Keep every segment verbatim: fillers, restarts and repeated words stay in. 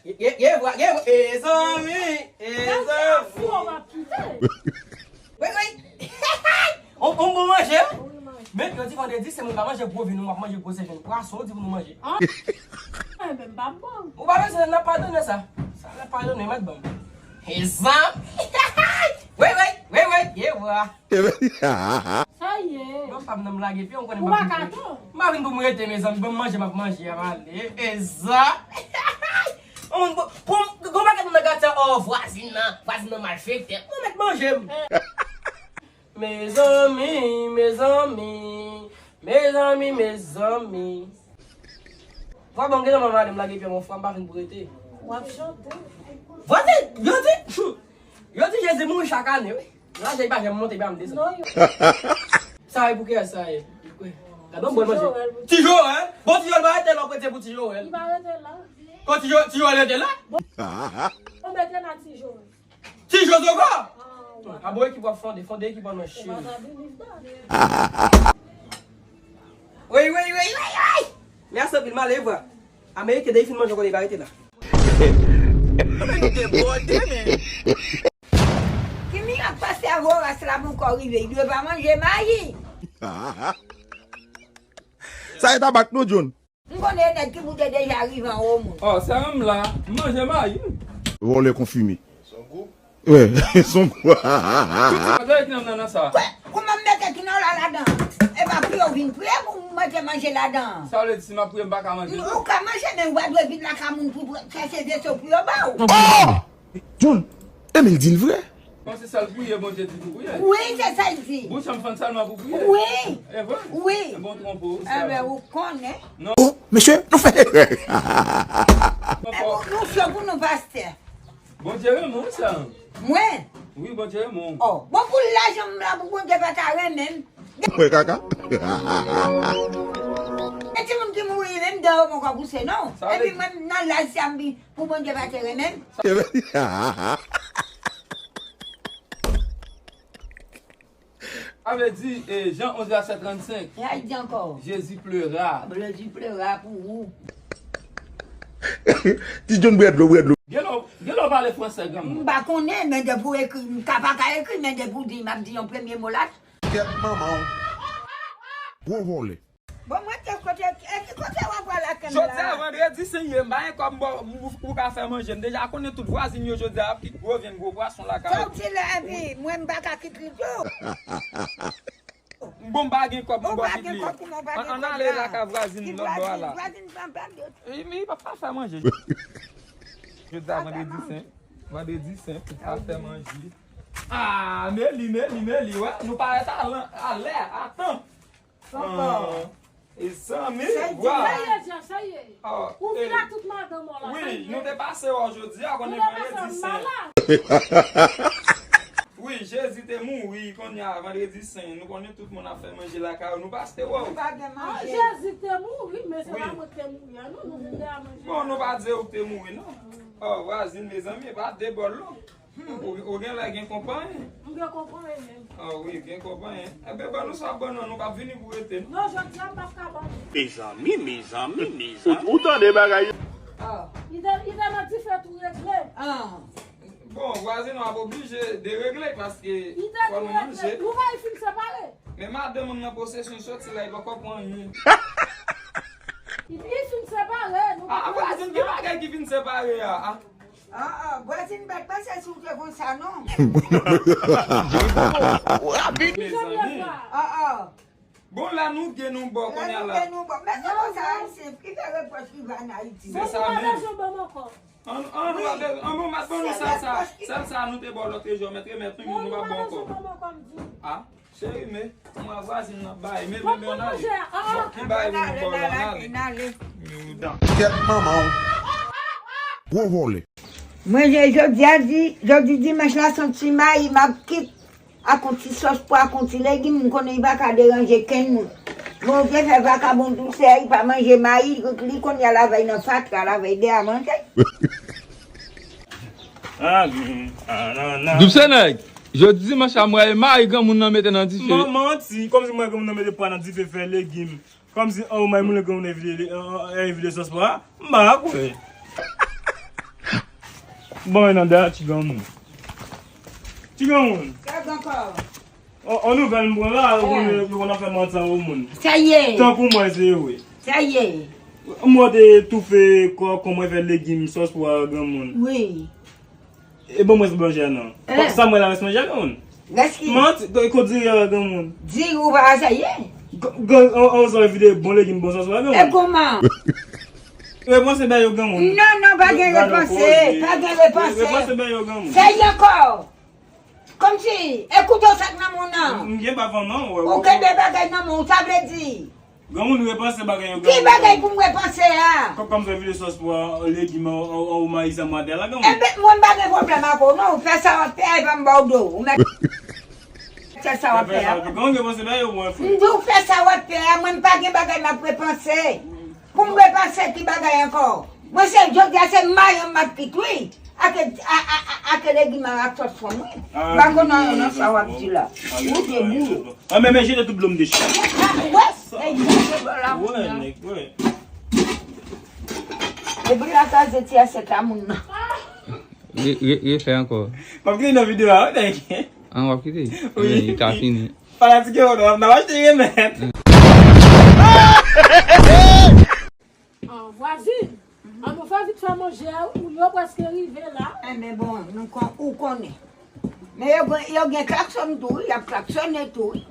Ye, ye, ye vwa, ye vwa, e zanmi, e zanmi. Wi, wi. On, on bon manje, wi. Men, yo di vandredi, se moun pa manje gwo vin, w ap manje gwo se vin. Pwason, ou di pou nou manje. An? Mwen menm pa bon. Ou pa bezwen, n ap padone sa. Sa n ap padone, mèt ban m. E zanmi. Wi, wi, wi, wi, ye vwa. Sa ye? Bon, pa m nan m lage pye, ou konnen m pa vin pou m rete. M pa vin pou m rete, mezanmi. Bon, manje, m ap manje, a m ale. E zanmi. Bon, bon, bon, gon pakèt moun nan gate, oh, vwazin nan, vwazin nan malfektè. Mwen mèt manje m. Mezanmi, mezanmi, mezanmi, mezanmi. Vwa bon, gen nan mande m lage pye, mon frè, m pa vin pou rete. W ap chante. Vwa se, yo di, yo di Jezi mouri chak ane, wi. Lajè li pa janm monte, li pa janm desann. Non, yo. Sa e pou kiyès sa ye? Gade yon bòn manje. Ti Joel? Bon, Ti Joel pa rete la, w ap rete pou Ti Joel. Li pa rete la. Kon Ti Jo-, Ti Joel rete la? Bon, mete la Ti Joel. Ti Joel ankò? Ah, bon, ekip w ap fonde, fonde ekip w nan cheri. Wi, wi, wi, wi, wi. Mèsi anpil, m ale vwa. Ameriken, depi fin manje, kote li pa rete la. Ki mirak pastè Voras la poko rive, li dwe pa manje mayi. Sa e tabak nou, John. M konnen nèg ki boute deja rive anwo moun. Oh, sè m la, m manje mayi. Vòlè konfime. Son gou? Wi, son gou. Sa ki nan nan sa? Kwè, kouman m mete kinola ladan? E pa priye w vin priye pou m mete manje ladan. Sa vle di si m ap priye m pa ka manje? Ou ka manje, men ou pa dwe vin lakay moun pou chèche veso pou yo ba w. Oh! John, Emil di l vre. Bon, se sa l priye, Bondye di pou priye. Wi, se sa l di. Bouch an fann sèlman pou priye. Wi. E vre? Wi. E bon, twonpe w, sè. Enben, ou konnen. Non. Oh, mesye, nou fè. Enben, nou cho pou nou, pastè. Bondye renmen w, sè. Mwen? Wi, Bondye renmen w. Oh, bon, pou lajan m la, pou Bondye pa ta renmen m. Mwen kaka. E timoun ki mouri, menm dan yo poko pouse, non. Epi mwen, nan laj sa m bi, pou Bondye pa te renmen m. Sa vle di, eh, Jan onz vèsè trannsenk. Sa l di ankò? Jezi plera. Jezi plera pou ou. Ti John bwè dlo, bwè dlo. Gen lè w, gen lè w pale fransè, granmoun. M pa konnen, men depi w ekri, m ka pa ka ekri, men depi w di, m ap di yon premye mo la. Kèt manman w. Gwo vòlè. Bon, mwen te kote, e ki kote w ap pral ak m la? Jodi a vandredi sen ye, m pa gen kòb m ba w, ou, ou ka fè manje. M deja konnen tout vwazin yo jodi a ap kit gwo vyann, gwo pwason lakay yo. Sa w di la, epi mwen m pa ka kit li tou. Bon, m pa gen kòb pou m ba w kit li. Ou pa gen kòb, kouman w pa gen kòb la? Ann ale lakay vwazin lòt bò a la. Vwazin pa pèdi. E, men li pa, pa fè manje. Jodi a vandredi sen, vandredi sen, pa fè manje. Ah, men li, men li, men li, wè. Nou parèt a lè, a lè, a tan. Ankò. E zanmi, vwa. Sa ye, Jan, sa ye. Ou vin ak tout madanm ou la, sa ye. Wi, nou te pase wè w jodi a, konnen vandredi sen. Wi, Jezi te mouri, konnen a vandredi sen. Nou konnen tout moun ap fè manje lakay yo, nou pase wè w. Nou pa gen manje. Ah, Jezi te mouri, men se pa mwen ki te mouri a, non, nou vin de a manje. Bon, nou pa di ou te mouri, non. Oh, vwazin, mezanmi, e pa de bòl, non. Ou, ou gen lè gen konpayi? M gen konpayi menm. Ah wi, gen konpayi. Enben, ban nou sa ban nou, nou p ap vini pou rete, non. Non, jodi a m p ap ka ban nou. Mezanmi, mezanmi, mezanmi. Ou, ou tande bagay yo? Ah. Li te, li te nan dife tou regle. Ah. Bon, vwazin nou ap oblije deregle paske fò nou manje. Nou pa fin separe. Men madanm mwen nan posesyon soti la, li poko pran anyen. Li fin separe, nou pa. Ah, vwazin, ki bagay ki fin separe a? Ah, ah, vwazin bèt, panse si w te konsa, non. Rapid. Mezanmi. Ah, ah. Bon, la nou gen nou bò kounye a la. La nou gen nou bò. Men se konsa, se ki fè repwòch ki va an Ayiti. Se sa menm. An, an, nou pa bezwen, an, bon, m ap ban nou sèl sa, sèl sa nou te ba w lòt jou, mèt remèt nou, nou pa ba w ankò. Ah, cheri, men, mwen vwazin nan bay, men, men, men, ann ale. Bon, ki bay ou nan bò la, ann ale. Kèt manman w. Gwo vòlè. Mwen, je-, jodi a di, jodi dimanch la, se yon ti mayi, m ap kit. Ak yon ti sòs pwa, ak yon ti legim, m konnen li pa ka deranje kenn moun. Bondye fè vakabon dousè, li pa manje mayi, li kounye a lavèy nan fatra, lavèy dèyè manje. Doub se nèg, jodi dimanch la, m wè e mayi granmoun nan mete nan dife. Man-, manti, kòmsi m wè granmoun nan mete pwa nan dife, fè legim. Kòmsi, oh, may moulen granmoun evide, eh, eh, evide sòs pwa, m pa kwè. Bon, nan da, ti granmoun. Ti granmoun. Sa k ankò? On, on nouvèl m pran la, yo konn, yo konn ap fè manti an moun. Sa ye. Tankou mwen, se vre. Sa ye. Mwen te toufe kò, kòman fè legim, sòs pwa granmoun. Wi. E bon, mwen se manje a non. Eh. Sa mwen la, mwen se manje a granmoun. Gaski. Manti, ko, ko diri a granmoun. Diri ou pa sa ye. Granmoun, on, on sa vide bon legim, bon sòs pwa granmoun. E kòman? Repanse ba yo granmoun. Non, non, pa gen repanse, pa gen repanse. Repanse ba yo granmoun. Sa ye ankò. Kòmsi, e kouto sa k nan men w nan. M gen pa fanm non, wè. Ou gen de bagay nan men w, sa vle di. Granmoun repanse bagay yo granmoun. Ki bagay pou m repanse a? Kòk pa m fè vide sòs pwa, legim, an, an, an, mayi sa m atè la granmoun. Enben, mwen m pa gen pwoblèm ak ou non, ou fè sa w ap fè a, epa m ba w do. Ou mèt fè sa w ap fè a. Granmoun repanse bagay yo mwen frè. M di w fè sa w ap fè a, mwen m pa gen bagay m ap repanse. Pou m repanse ki bagay ankò? Mwen se jodi a se mayon m ap kit wi. Ake, a, a, a, ake legim ak sòs fanm wi. M pa konn anyen nan sa w ap di la. Ou de boulo. Ah, men, men, jete tout dlo m deja. Wè, e di se bò la. Wè, nèg, wè. Epi la kraze ti asyèt a moun nan. Re, re, refè ankò. M ap kite nan videyo a, wi, nèg. An, w ap kite? Wi. Li ka fini. Fanatik yo, n ap achte remèd. An, vwazin, an nou fè vit fè manje a, wi, moun yo prèske rive la. Enben bon, nou kon, ou konnen. Men yo gen, yo gen klaksòn tou, wi, y ap klaksone tou, wi.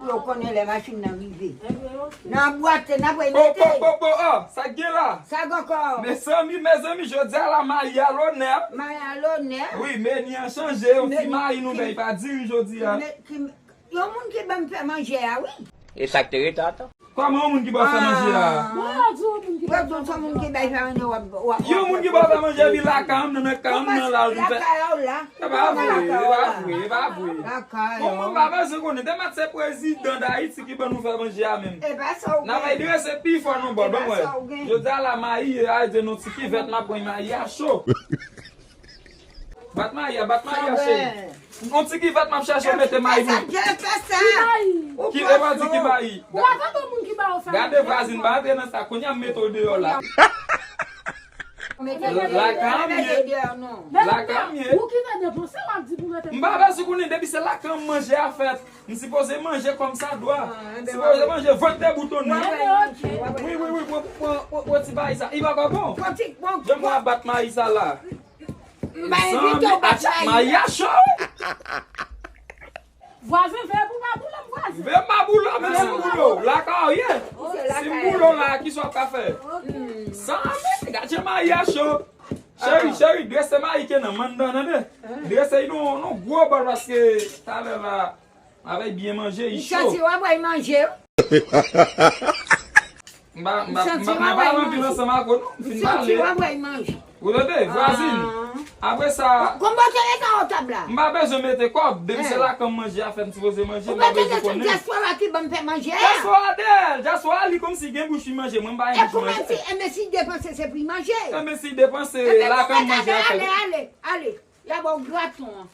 Yo konnen lè machin nan rive. Enben, oke. Nan bwat, n ap rete. Oh, oh, oh, oh, oh, sa k gen la? Sa k ankò? Mezanmi, mezanmi, jodi a la, mayi a lonè. Mayi a lonè. Wi, meni an chanje, yon ti mayi nou bay, pa diri jodi a. Yon moun ki ban m fè manje a, wi. E sa k te ret ata? Kòman yon moun ki ba w fè manje a? Mwen yo di yon moun ki ba w fè manje a. Yon moun ki ba w fè manje a, epi lakay m nan, nan kay m nan la, l vin fè. E pa vre, e pa vre, e pa vre. Bon, mwen pa bezwen konnen. Demat se prezidan Dayiti ki ban nou fè manje a menm. N ap al drese pi fò non, bò, ban mwen. Jodi a la, mayi a, di nou ti kivèt, m ap pran mayi a cho. Bat mayi a, bat mayi a, cheri. On ti kivèt m ap chache, mete mayi pou. Ki mayi? Ki, e pa di ki mayi. Ou pa tande moun ki ba ou fè. Gade vwazin, pa antre nan sa. Kounye a m mete w deyò la. Lakay m ye. Lakay m ye. Ou ki te depanse, w ap di pou mete. M pa bezwen konnen, depi se lakay m manje a fèt. M sipoze manje kòm sa dwa. M sipoze manje vant deboutone. Wi, wi, wi, pran, pran, pran, pran ti mayi sa. Li pa ka bon. Jan mwen ap bat mayi sa la. M pa envite w bat mayi. Mayi a cho, wi. Vwazen, veye pou pa boule m, vwazen. Veye m pa boule w, men si m boule w, lakay ou ye. Si m boule w la, kisa w ap ka fè? Sa, men, gad jan mayi a cho. Cheri, cheri, drese mayi ke nan mandan, tande. Drese li nan, nan gwo bòl, paske talè la, avèk byen manje, li cho. M santi w ap bay manje. M pa, m pa, m pa, m pa pale anpil ansanm ak ou non. M fin pale. M santi w ap bay manje. Ou tande, vwazin? Apre sa, konn bò te rete an tab la. M pa bezwen mete kòb, depi se lakay m manje a fèt, m sipoze manje, m pa bezwen konnen. Ou pa tande tout dyaspora ki ban m fè manje a? Dyaspora de, dyaspora li kòmsi gen bouch li manje, mwen m pa gen bouch manje. E kòman si, enben si depanse se pri manje? Enben si depanse, lakay m manje a fèt. Ale, ale, ale. Y a ba w graton an.